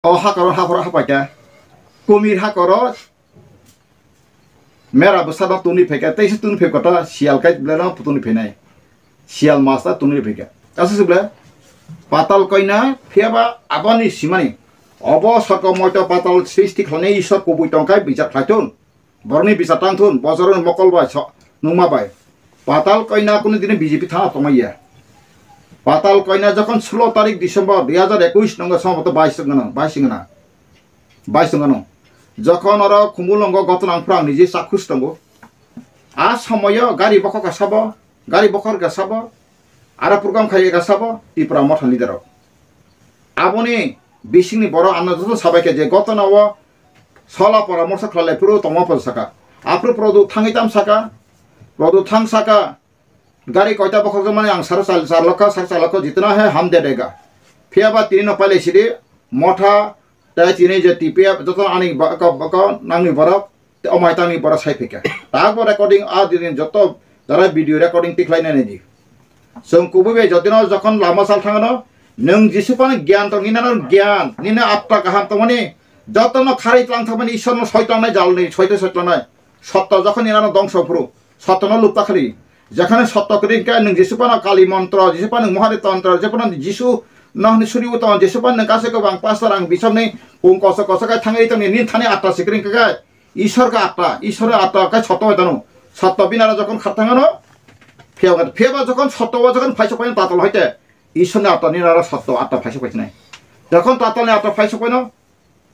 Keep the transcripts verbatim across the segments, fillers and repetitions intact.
O hakoro haphoro hapaikha. Kumir hakoro mera bwsano tuni phaikha, teisa tuni phaikha ta siyal kai bleno tuni phainai. Siyal masta tuni phaikha. Asa sible patal koina phiyaba aboni simani. Obo sorko moito patal sristi khlainai Ishwar kubui tongkai bijak khlaithun. Borokni bisa tangthun, bojoroni mokol bai so-, nungma bai. Patal koina kunu dini B J P thana tongmaya. Patal koina jokhon sulo tarik December dui hajar ekush nongo somoto bais gana, bais gana. Bais gana. Jokhon oro Khumulwngo gotona ang phrang niji chakhus tongo. A somoyo gari bokhok ka sabo, gari bokhor ka sabo, aro program khai ka sabo, Tipra Motha leader rok. Aboni bisingni borok ano joto sabai khe je gotona o sola poramorso khlai phuru tongma pon saka. Aphuru Produ thangwi tam saka. Produ thang saka. Gari koita bokhok mani ang sar sal sar lokha sar sal lokha jitna hai ham de dega. Phiya ba tini no paile sidi Motha tai tini je T P F joto ani ba ka, ba ka nangni borok. Tei o maitangni borok sai phikha. Tabuk bo recording a dini joto jara video recording tikhlai nai di. Chwng kubui bai jotino jokhon lama sal thangano, nwng Jisu phano gyan tong, nini ano gyan, nini atma kaham tongmani, jotono kharwi tlang thangmani, Ishwarno soi tlangnai, jalni soi tei soi tlangnai. Sotto jokhon nini ano dongso phuru, sottono lupta khali. Jekhane sotto kwrwi hwnkhe nwng Jisu phano Kali montro, Jisu phano Mahadev tontro, Jisu phano Jisu no hwnwi suri o tong, Jisu phano nwng kaisa kwbang pastor ang bisomni pung koso koso khe thangwi tongni, nini thani atma se kwrwi hwnkhe. Ishwar ka atma, Ishwar atma kai sotto hai tano. Sotto binara jokhon khattang ano, phiyaba, phiyaba jokhon sotto o jokhon phaisok paino tatal hai te, Ishwar ni atma ni nara sotto atma phaisok painai. Jokhon tatal ni atma phaisok paino,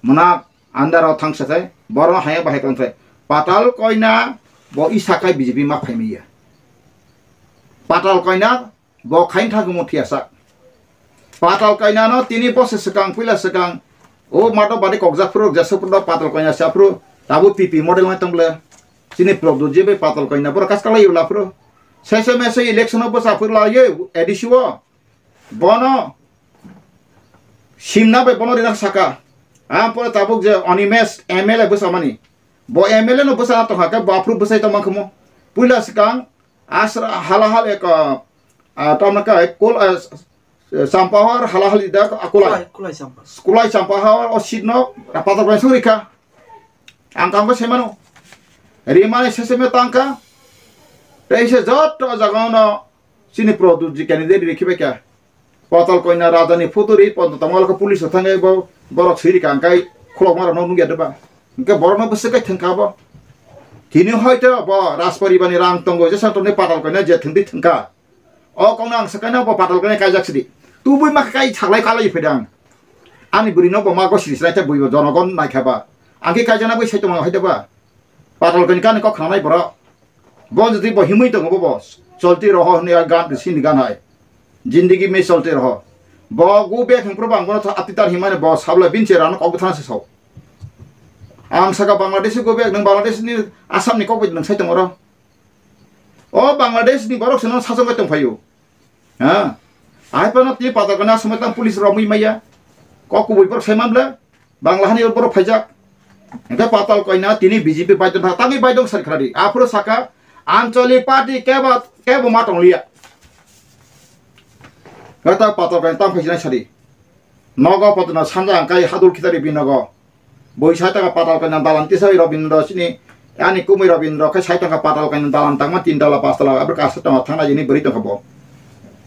mona andar o thang se thai, boro haya bahai tong thai. Patal koina bo isa kai B J P ma phai maya. Patal koina Bo khain thang mo phiya sak. Patal kainano tini bose swkang puila swkang o mato bari kokjak phuru jesa phuru patal kaina sa phuru tabuk T P model nai tong ble. Chini Pradyot je bai patal kaina borok kaska lai ula phuru. Sese mese election o bwsa phuru la ye A D C o. Bono simna bai bono rina saka. Am pore tabuk je Animesh M L A bwsa mani. Bo M L A no bwsa na tongkha khe bo aphuru bwsai tongma khumu. Puila swkang Asra halahal ek, ah, tamna ka ek kul, ah, Champahor halahal ida akulai. Kulai, kulai champa. Kulai Champahor o seat no patal bai suri kha. Ang kang ko semano. Rimani seseme tangka. Teise jotto jagano chini Pradyot ji candidate rikhi bai kha. Patal koina rajani photo ri, pon tongma lokho police o thangwi bo borok swi rikha, hwnkhe khulokma rokno nukya de ba? Hwnkhe borokno bwswk khe thwngkha bo? Tini hoito bo Rajparibani rang tongo, jesa tongni patal koina je thwngdi thwngkha. O kokno ang swkaino bo patal koina kaijak sidi. Tubui ma kai saklai kalai phaidang. Ani bwrwino bo ma gosiri sinai tei bui bo jonogon naikha ba? Ang khe kaijakna bui sai tongma hoito ba? Patal koina kani kok khnanai borok. Bo jodi bo himwi tongo bo, bo cholti roho hwnwi a gan sini gan hai. Jindagi mein cholti roho. Bo go back hwnphru bang bono atwi tar himani bo sabla binche rano kok bwthana se sao. Ang saka Bangladesh go back, nwng Bangladesh ni Assam ni kok bai nwng sai tongo ro. O Bangladesh ni borok se no sasong bai tong phaio. Ha? Ai pano tini patal koina asomai tang police romwi maya. Kok kubui borok sai man bla. Bangla hani borok phaijak. Hingke patal koina tini B J P baidong tha, tangwi baidong sari khladi. Aphuru saka Anchalik party kebo, kebo ma tong liya. Gata patal koina tang phaijak sadi. Nogo patna sanja angkai hadul khitari binogo. Boi sai tanga patal koina dalan tisai Robindra sini. Ani kumui Robindra khe sai tongkha patal kainwi dalan tangma tin tala pas tala aboni kaisa tongma thangna jini bwrwi tongkha bo.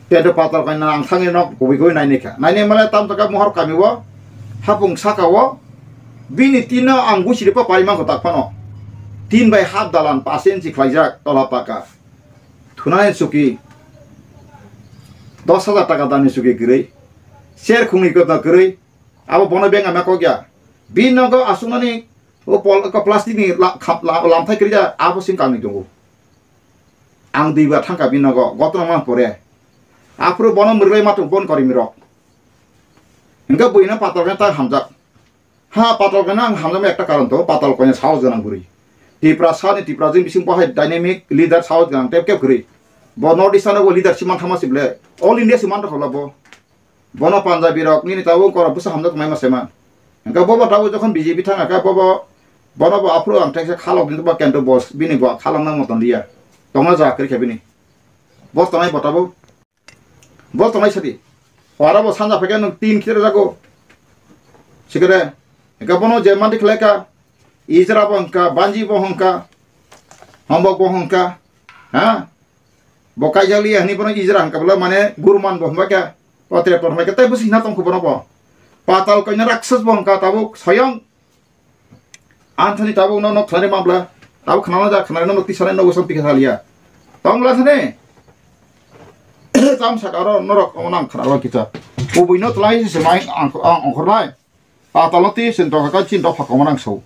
Tento patal kainwi ang thangwi nok kubui kubui nainai kha. Nainai male tam tongkha mohor kami o hapung saka o bini tin no ang gusiri pa pai mangkha tak phano. Tin bai half dalan pas inchi khlaijak tola paka. Thunani chuki dos hajar taka damni chuki kwrwi. Ser khungni kotna kwrwi. Abo bono beng ama kok ya. Bini nogo asuknani O pol-, ko plastic ni la-, khap-, la-, lamthai kwrwi ja, abo sing kangni tongo. Ang dui bar thangkha bini nogo, gotno mang pore. Aphuru bono mwrwlai ma tongo bon korimrok. Hingke buino patal khe ta hamjak. Ha, patal khe ang hamjakma ekta karon tongo, patal koina sahos gwnang bwrwi. Tiprasa ni, Tiprajwng bising bo hai dynamic leader sahos gwnang tep kep kwrwi. Bo North East ano bo leadership man thangma si ble. All India si man rokha bo. Bono Punjabi rok nini tabuk korok bwsa hamjak mai ma sema. Hingke bobo tabuk jokhon B J P thang kha bobo, bono bo aphuru ang teisa khalok ni ba kento bo bini bo khalok nang moton liya. Tongna ja kwrwi kha bini. Bo tongnai bo tabuk. Bo tongnai sadi. Ora bo sanja phai khe nwng tin khe rwjago. Sikere, hingke bono je mandi khlai kha, ijra bo hingka, banji bo hingka, hombok bo hingka, ha? Bo kaijak liya hini bono ijra hingka bwle mane guru man bo hingba khe, potre por hingba khe, tei bwswk hina tongkhu bono bo. Patal koina raksas bo hingka tabuk soyong. Anthani tabuk no nok thani mabla, tabuk khana ja khana no nok tisane no bosam tikha thaliya. Tongla thani. Tam saka ro norok omo nang khana ro kita. Ubui no tlai se mai ang ang ongkhornai. Patal no ti sen dok ka chin dok phak omo nang so.